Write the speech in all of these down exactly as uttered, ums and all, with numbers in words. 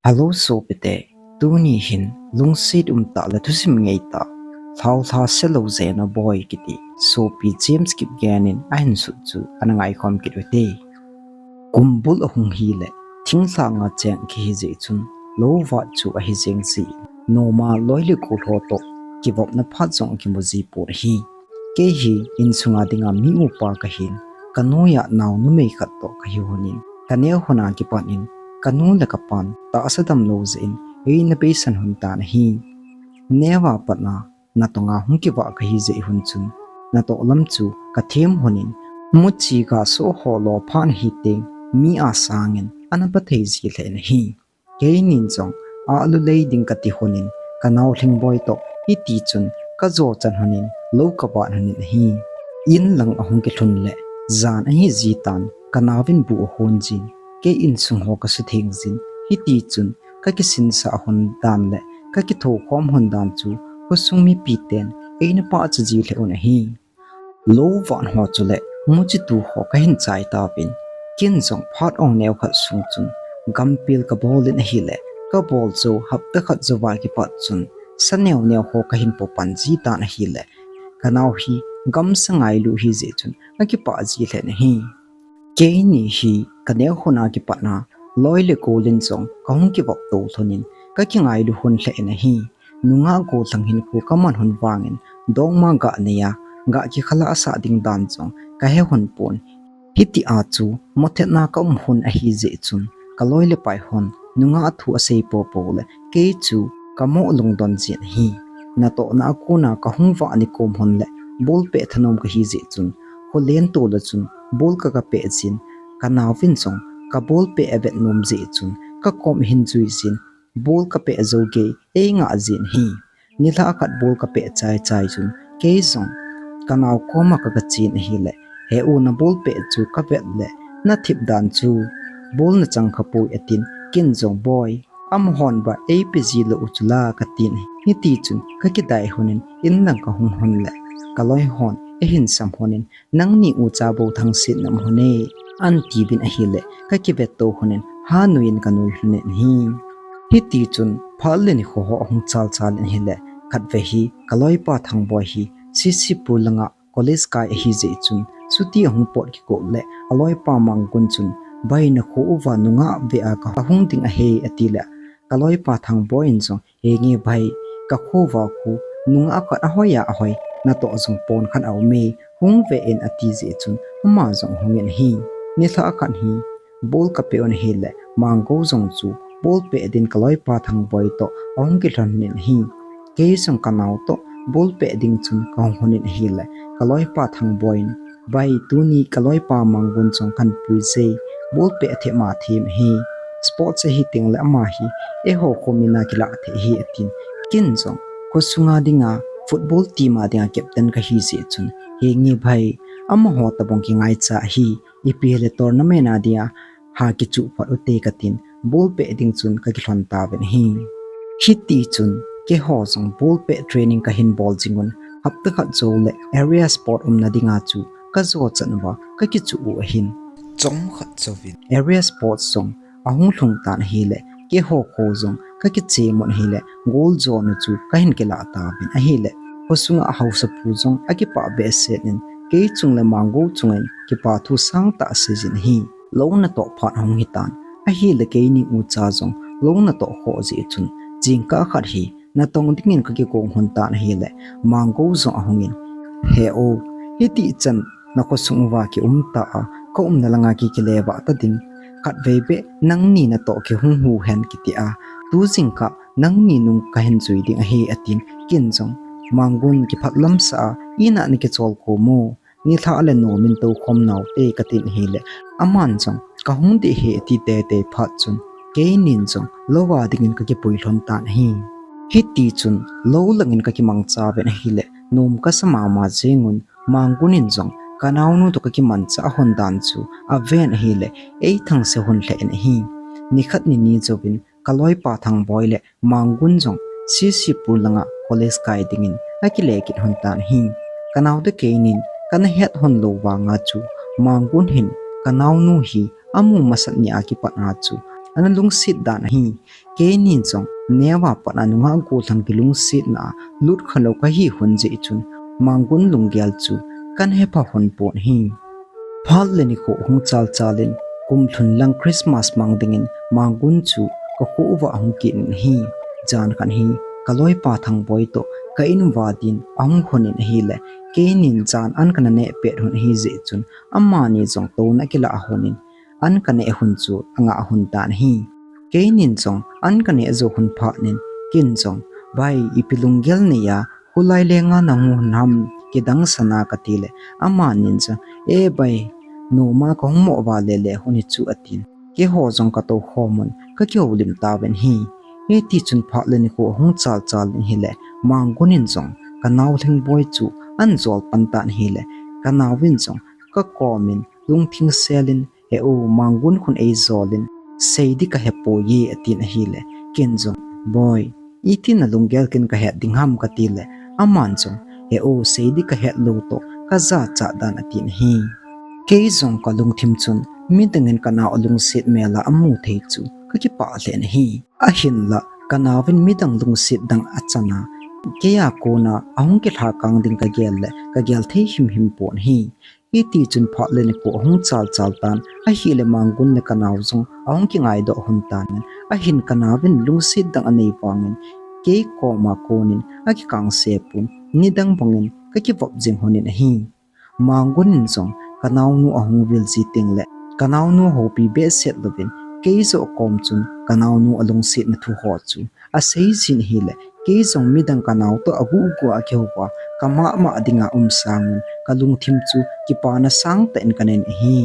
Hello sopite, tuni hin lungset umtah le thusim ngeitah, Lhaolha Selou Jena Boi kiti sopi James Kipgen in ahin sut chu ana ngaikhom kit ute. Kumbul ahung hile, thinglhanga cheng kihi jeh chun, lou vat chu ahi jeng jeh in, noma loi le gol ho toh kivopna phat jong akimu ji pon ahi. Kei hi insunga dinga mi upa kahin, kanoiya nao numei khat toh kahi lhonin, kaneo lhona kipat in, kanu le kapan tahsa damlou jeh in eina beisan lhon tan ahi. Neo a pat a natonga hung kivah kahi jeh lhon chun, natoh lam chu kathem lhonin, muchi gasoh ho lo phat nahi teng, mi asangin ana pa thei ji lheh in ahi. Keinin jong, alu lei ding kati lhonin, kanao Lhingboi toh hiti chun kajo chan lhonin, lou kavat lhonin ahi. In lang ahung kilhun le, jan ahi jitan, kanaovin bu ahon jin, kei insung ho kasutheng jin, hiti chun kakisinsah lhon dan le kakithokhom lhon dan chu khosung mipiten eina pachat ji lheh un ahi. Lou vat ho chule muchi tu ho kahin chai tauvin, ken jong phat ong neokhat sung chun gampel kabolin ahile, kabol jou hapta khat jouva kipat chun sa neo neo ho kahin popan jitan ahile, kanao hi gamsa ngailu ahi jeh chun akipah ji lheh in ahi. Keini hi kaneo lhona kipat a, loi le golin jong kahung kivop to lhonin, kakingailu lhon lheh in ahi. Nungah gollhang hinkho kaman lhon vangin, dongma gah neiya, gah kikhalasah ding dan jong kahe lhon pon. Hitia chu mothetna kaum lhon ahi jeh chun, kaloi le pai hon nungah thu asei poupou le, kei chu kamo lungdon jin ahi. Natohna a kona kahung vah nikom lhon le, ball peh thanom kahi jeh chun, kho lentol a chun ball ka, kapeh jin, kanaovin jong kaball peh avet nom jeh chun, kakom ahin jui jin, ball kapeh jou gei eingah jin ahi. Nilhah khat ball kapeh chai chai chun, kei jong kanao koma ka, kachen ahile, he u, na ball peh chu kavet le, nathip dan chu, ball nachang khapoi atin, ken jong, Boi, amahon ba eipe ji lou u chula katin, hiti chun kakidai lhonin, in lang kahung lhon le, kaloi hon eihin sam lhonin, nangni ucha bou thangsetna um lhon e, antiuvin ahile, kakivet to lhonin, ha nuiyin kanui lhonin ahi. Hiti chun phat le nikho ho ahung chal chalin ahile, khatvei hi kaloipa Thangboi hi C C Pur langa college kai ahi jeh chun, chuti ahung pot kikot le, aloipa Manggun chun, Bhai, nakho uva nungah vea kahung ding ahi, atile, kaloipa Thangboi in jong, Henge bhai, kakho uva khu nungah khat ahoi a ahoi, natoh jong pon khat aume, hung ve in, ati jeh chun ama jong ahungin ahi. Nilhah khat hi ball kapeh un ahile, Manggou jong chu ball peh din kaloipa Thangboi toh ahung kilhonin ahi. Kei jong kanao toh ball peh ding chun kahung lhonin ahile, kaloipa Thangboi in, Bhai, tuni kaloipa Manggun jong kahin pui je, ball peh them a them ahi. Sports ahi tengle ama hi eiho kho mina kilah thei ahi, atin. Ken jong khosunga dinga football team a dinga captain kahi jeh chun, Henge bhai, amaho tobang kingaicha ahi, ipi hile tournament a dinga ha kichuh phat ute, katin, ball peh ding chun kakilhon tauvin ahi. Hiti chun keiho jong ball peh training kahin bol jingun, hapta khat joule area sport umna dinga chu kajo chan uva kakichuh u ahin. Chomkhat jouvin area sports jong ahung lhung tan ahile, keiho kho jong kakichemon ahile, goal jona chu kahin kilah tauvin ahile, khosunga haosapu jong akipah behseh in, kei chung le Manggou chunga kipa thu sangtah aseijin ahi. Lou natoh phat ahung hitan ahile, keini ucha jong lou natoh khoh jeh chun, jingkah khat hi natong dingin kakigong lhon tan ahile, Manggou jong ahungin, He u, hitichan nakhosung uva kium ta a, kaumna langa kikile vah ta ding, khatvei beh nangni natoh kihung hu hen, kiti a, tu jingkah nangni nung kahin jui ding ahi, atin. Ken jong, Manggun, kiphatlamsah a ina nakichol kom o, nilhah le nomin toukhom naute, katin ahile, aman jong kahung ding ahi ati teitei phat chun, keinin jong lou a dingin kakipui lhon tan ahi. Hiti chun lou langin kakimangcha uvin ahile, nom kasa mama jengun, Manggun in jong kanaonu toh kakimanchah lhon dan chu aven ahile, eithangse lhon lheh in ahi. Nikhat nini jouvin kaloipa Thangboi le Manggun jong C C Pur langa college kai dingin akile kit lhon tan ahi. Kanaote keinin kana het lhon lou vanga chu, Manggun hin kanaonu hi amu masat nia kipat a chu ana lungset dan ahi. Keinin jong neo a pat a nungah gollhang kilungsetna a lut khalou kahi hun jeh chun Mangun lunggel chu kana hepha hon pon ahi. Phat le nikho hung chal chal in kum lhun lang Christmas mang dingin Mangun chu kakho uva ahung kit in ahi. Jan khat hi kaloipa Thangboi toh ka in uva din ahung hon in ahile, keinin jan an kana neh pet hon ahi jeh chun amani jong touna kilah hon in an kaneh hon chu anga hon tan ahi. Keinin jong an kaneh jou hon phat in ken jong, "Bai, ipi lunggel neiya kholai lenga nahung hon ham, kidang sana," katile, amanin jong, "E bai, noma kahung mo uva lele hon hi chu," atin. Keiho jong katou khom un kakihoulim tauvin ahi. Hiti chun phat le nikho ahung chal chal in ahile, Mangun in jong kanao Lhingboi chu ana jol pan tan ahile, kanaovin jong kakom in lungthim sel in, "He u, Mangun khun eijol in seidi kahepoi e," atin ahile, ken jong, "Boi, itin nalunggel ken kahet ding ham?" katile, aman jong, "He u, seidi kahet lou toh kajachat dan," atin ahi. Kei jong kalungthim chun midangin kanao alungset mel a amu thei chu kakipah lheh in ahi. Ahinlah kanaovin midang lungset dang achana keia kona ahung kilhakang ding kagel le kagel thei himhim pon ahi. Hiti chun phat le nikho ahung chal chal tan ahile, Mangun le kanao jong ahung kingaidoh hon tan in, ahin kanaovin lungset dang anei vangin kei koma konin akikangse pon, nidang bangin kakivop jing hon in ahi. Mangun in jong kanaonu ahung vil ji tengle kanaonu houpi behseh louvin kei joh kom chun kanaonu alungsetna thu ho chu asei jin ahile, kei jong midang kanao toh aguh guh a kihou a kamah mah dinga um sangun kalungthim chu kipana sangtah in kanei in ahi.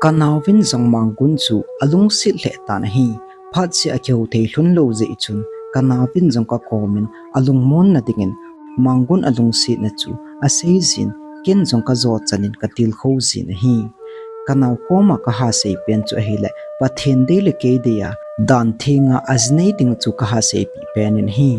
Kanaovin jong Mangun chu alungset lheh tan ahi. Phat seh a kihou thei lhon lou jeh chun kanaovin jong kakom in alungmon na dingin Mangun alungsetna chu asei jin, ken jong kajo chan in katilkhou jin ahi. Kanao koma kaha sei pen chu ahile, Pathen dei le kei dei a dan thenga ajinei ding chu kaha seipeh pen in ahi.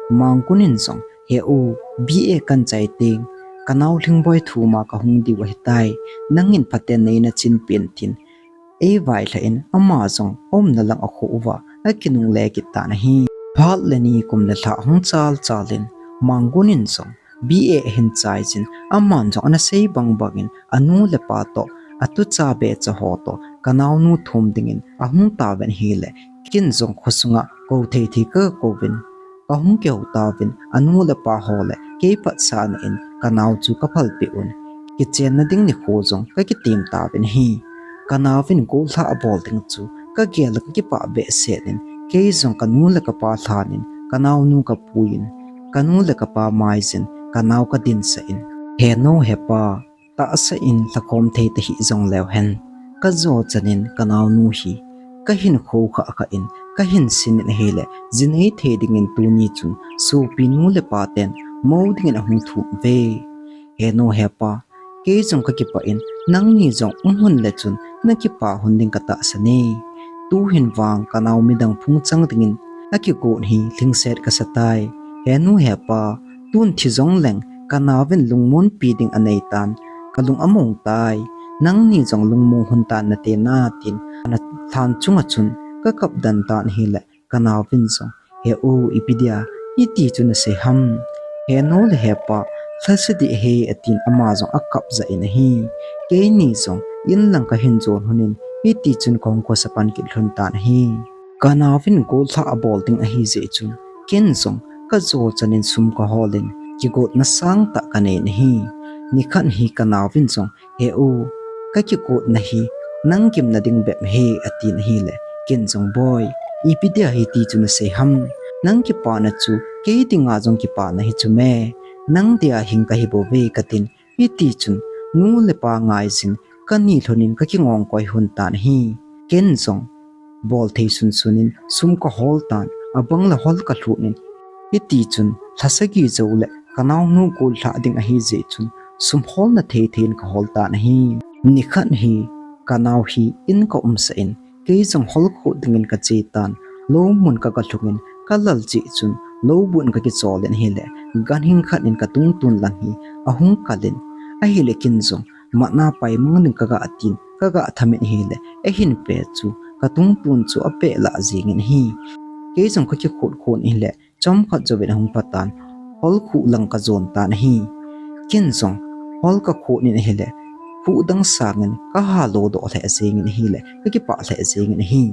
Mangun in jong, "He u, B A kan chai teng kanao Lhingboi thum a kahung diu ahitai, nangin phaten neina chin pen," tin eivailhah in ama jong aumna lang akho uva akinungle kit tan ahi. Phat le ni kum le lha ahung chal chal in Mangun in jong B A ahin chai jin, aman jong ana sei bang bangin anu le apa toh, atucha becha ho toh kanaonu thum dingin ahung tauvin ahile, ken jong khosunga kou thei thei kakouvin kahung kihou tauvin, anu le apa ho le kei phatsahna in kanao chu kaphalpeh un, kichenna ding nikho jong kakitem tauvin ahi. Kanaovin gollhah abol ding chu kagel le kakipah behseh in, kei jong kanu le kapa lhan in kanaonu kapuiyin, kanu le kapa maijin kanao kadinsah in, "He nu, he pa, tahsa in lhakhom thei tahih jongleu hen, kajo chan in kanaonu hi kahin khoukhah khah in kahin sin in ahile, jinei thei dingin tuni chun sopi nu le pa ten mou dingin ahung thum uve. He nu, he pa, kei jong kakipah in, nangni jong um hon le chun nakipah hon ding katahsan e. Tuhin vang kanao midang phungchang dingin akigot hi lhingset kasatai. He nu, he pa, tun thi jongleng kanaovin lungmonpi ding aneitan, kalung among tai. Nangni jong lungmong hon tan nate na," tin ana lhan chunga chun kakap den tan ahile, kanaovin jong, "He u, ipi dia hiti chu nasei ham? He nu le he pa, lhase dih e," atin ama jong akap jah in ahi. Keini jong in lang kahin jon hon in hiti chun kahung khosa pan kit lhon tan ahi. Kanaovin gollhah abol ding ahi jeh chun ken jong kajo chan in sum kahol in kigotna sangtah kanei in ahi. Nikhat hi kanaovin jong, "He u, kakigotna hi nang gimna ding bep ahi," atin ahile, ken jong, "Boi, ipi dia hiti chu nasei ham? Nang kipana chu kei dinga jong kipana hi chu me, nang dia hing kahi bouve," katin, hiti chun nu le pa ngaijin kani lhon in kakingong koi hon tan ahi. Ken jong bol thei sunsun in sum kahol tan, abang le hol kalhut in, hiti chun lha sagi jou le kanaonu gollhah ding ahi jeh chun sum holna thei thei in kahol tan ahi. Nikhat hi kanao hi in kaumsah in, kei jong holkhuh dingin kache tan, lou mun kaga lhung in, kalal cheh chun lou bun kakichol in ahile, ganhing khat in katungtun lang hi ahung kal in, ahile ken jong matna paimang ding kaga tin, kaga tham in ahile, ahin pe chu katungtun chu apehlah jengin ahi. Kei jong kakikhut khut in ahile, chomkhat jouvin ahung patan, hall khuh lang kajon tan ahi. Ken jong hall kakhut in ahile, khuh dang sangin kahalo doh lheh jengin ahile, kakipah lheh jengin ahi.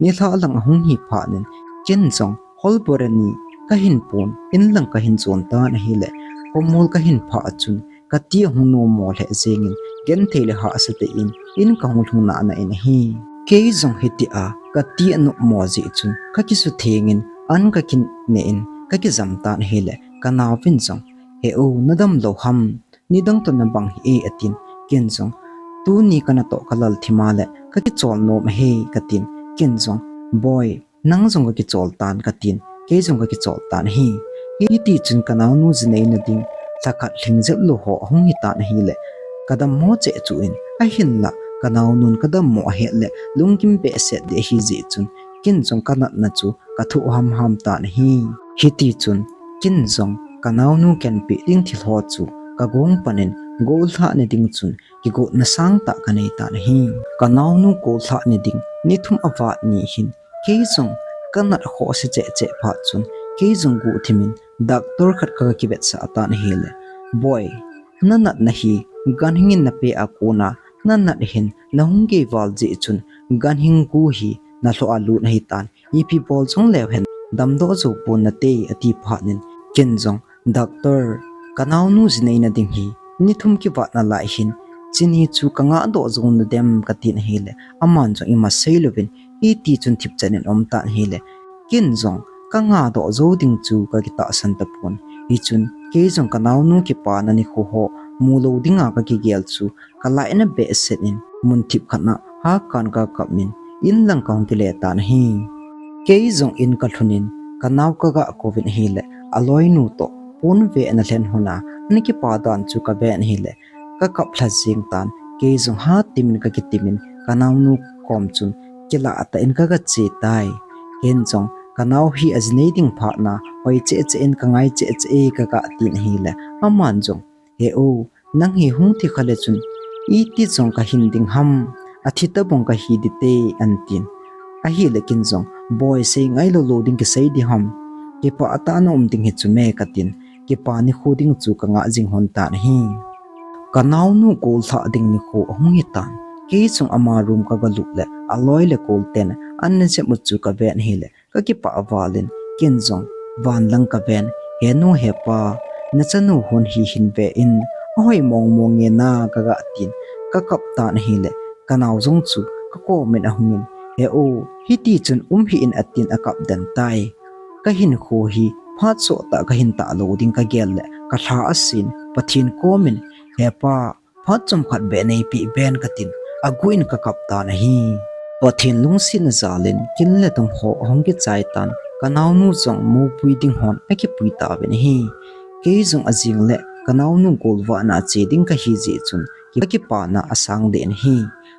Nilhah lang ahung hi phatnin, ken jong hall bora ni kahin pon, in lang kahin jon tan ahile, khomun kahin phah a chun, kati ahung nommo lheh jengin, genthei le hahsa tah in, in kahung lhung nana in ahi. Kei jong hitia kati anopmo jeh chun, kakisuthengin, an kakineh in, kakijam tan ahile, kanaovin jong, "He u, nadam lou ham? Nidang toh nabang hih e," atin. Ken jong, "Tuni kanatoh kalal thim a le, kakichol nom ahi," katin. Ken jong, "Boi, nang jong kakichol tan," katin. Kei jong kakichol tan ahi. Hitichun kanaonu jinei nading, lhakhat lhingjep lou ho ahung hitan ahile, kadammo cheh cheh in, ahinlah, kanaonun kadammo ahet le, lunggim behseh ding ahi jeh chun, ken jong kanatna chu kathoh hamham tan ahi. Hitichun, ken jong kanaonu kenpeh ding thil ho chu kagong panin gollhah ni ding chun kigotna sangtah kanei tan ahi. Kanaonu gollhah ni ding ni thum avat ni hin, kei jong kanat khoh se cheh cheh phat chun, kei jong guhthimin doctor khat kagakivetsah tan ahile, "Boi, nanatna hi ganhing in napeh a kona nanat hin, nahung gei val jeh chun ganhing gu hi nalhoh a lut ahitan, ipi bol jongleu hen, damdoh jou pon nate," ati phatnin, ken jong, "Doctor, kanaonu jinei nading hi ni thum kivat nalai hin, chuni chu kangah doh jou nadem?" katin ahile, aman jong ima seilouvin, hitichun thipchan in aum tan ahile, ken jong kangah doh jou ding chu kakitahsan tapon. Hichun, kei jong kanaonu kipana nikho ho mulou dinga kakigel chu, kalainat behseh in, mun thip khat na hakan kakap in, in lang kahung kile tan ahi. Kei jong in kalhun in, kanao kagah kouvin ahile, aloinu toh ponve ana lhen hun a, ana kipa dan chu kaven ahile, kakap lha jeng tan, kei jong hatimin kakitimin, kanaonu kom chun kilah tah in kagache tai. Ken jong, "Kanao hi ajinei ding phat na, hoi cheh cheh in kangai cheh cheh e," kagatin ahile, aman jong, "He u, nang hi hung thi khale chun, iti jong kahin ding ham, athi tabang kahi ding te," atin. Ahile ken jong, "Boi, seingai lou lou ding kisei ding ham, kipah tah a naum ding hi chu me," katin, kipa nikho ding chu kangah jing hon tan ahi. Kanaonu gollhah ding nikho ahung hitan, kei jong ama room kagalut le, aloi le golten ana jep u chu kaven ahile, kakipah valin, ken jong van lang kaven, "He nu, he pa, nachanu hon hi hin ve in, ahoi mong mong nge na," kagatin, kakap tan ahile, kanao jong chu kakomin ahungin, "He u, hitichun um hih in," atin akap den tai. Kahinkho hi phat sottah kahin tah lou ding kagel le, kalha asen, Pathen komin, "He pa, phat chomkhat beh neipeh ven," katin, aguh in kakap tan ahi. Pathen lungsetna jalin, kin le tong ho ahung kichai tan, kanaonu jong mopui ding hon akipui tauvin ahi. Kei jong ajing le kanaonu golvahna a che ding kahi jeh chun, kakipana asang den ahi.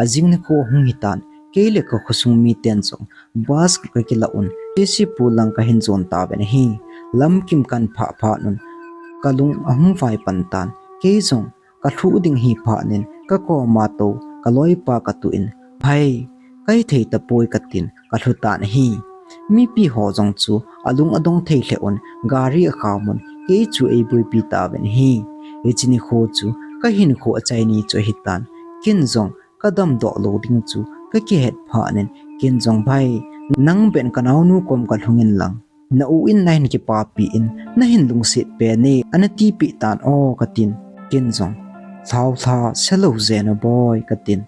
Ajing nikho ahung hitan, kei le kakhosung miten jong bus khat kakilah un, T C Pu lang kahin jon tauvin ahi. Lamkim kahin phah phat un, kalung ahung vaipan tan, kei jong kalhuh ding ahi phatnin, kakoma tou, kaloipa katuh in, "Bhai, kahithei tapoi," katin, kalhu tan ahi. Mipi ho jong chu alung adong thei lheh un, gari akham un, kei chu eiboipi tauvin ahi. Hiche nikho chu kahinkho achaini chu ahitan, ken jong kadamdoh lou ding chu kakihet phatnin, ken jong, "Bhai, nang beh in kanaonu kom kalhung in lang, na u in nahin kipapi in, nahin lungset pen e, ana tipeh tan o," katin, ken jong, "Lhao lha, selou jeng o boi," katin,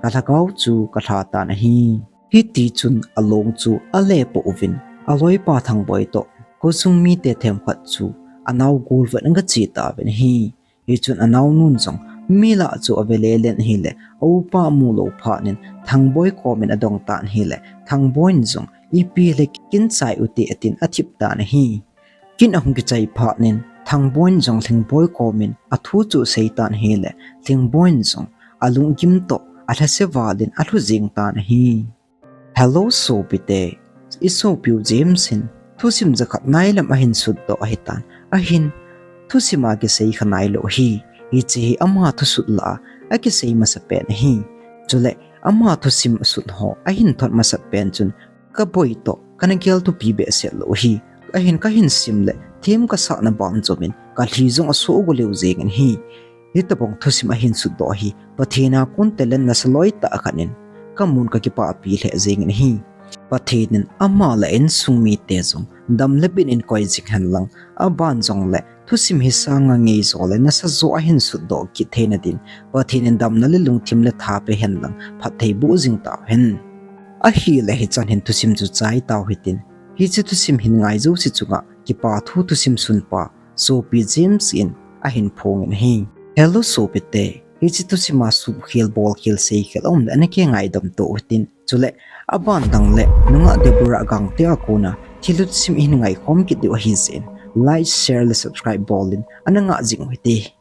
kalhagao chu kalha tan ahi. Hitichun along chu alepoh uvin, aloipa Thangboi toh, khosung mite themkhat chu anao golvah in agache tauvin ahi. Hichun anaonun jong mi lah chu ave lelen ahile, aupa amu lou phatnin Thangboi komin adong tan ahile, Thangboi in jong, "Ipi le kin chai ute," atin athip tan ahi. Kin ahung kichai phatnin Thangboi in jong Lhingboi komin athu chu asei tan ahile, Lhingboi in jong alunggim toh alhase valin alhu jeng tan ahi. Hello sopite, isopiu James hin thusim jakhat nailam ahin sutdoh ahitan, ahin thusim a kisei kha nailou ahi, hiche hi ama thusut lah a akisei masapen ahi. Chule Ama thusim asun ho ahin thot masat pen chun, ka boi toh kana geltupi behseh lou hi. Ahin kahin sim le them kasah na banjom in kalhi jong asoh go leu jeng in ahi. Hitobang thusim ahin sutdoh hi Pathen a kon talent nasa loi tah khat in kamun kakipapi lheh jeng in ahi. Pathen in ama le insung mite jong dam le bin in koi jing hen lang, aban jongle thusim hi sanga ngeijo le nasa jo ahin sutdoh kit theina din Pathen in damna le lungthim le tha pe hen lang phatthei boh jing tauhen. Ahile hichan hin thusim chu chai tau hitin, hiche thusim hin ngai jouse chunga kipa thu thusim sunpa Sopi James in ahin phong in ahi. Hello sopite, hiche thusima suhkhel, bolkhel, seikhel aum le ana kingaidam to uhitin. Chule aban dang le nungah Deborah Gangte a kona thilha thusim ihin ngaikhom kit diu ahijeh in like, share le subscribe bol in ana ngah jing uhite.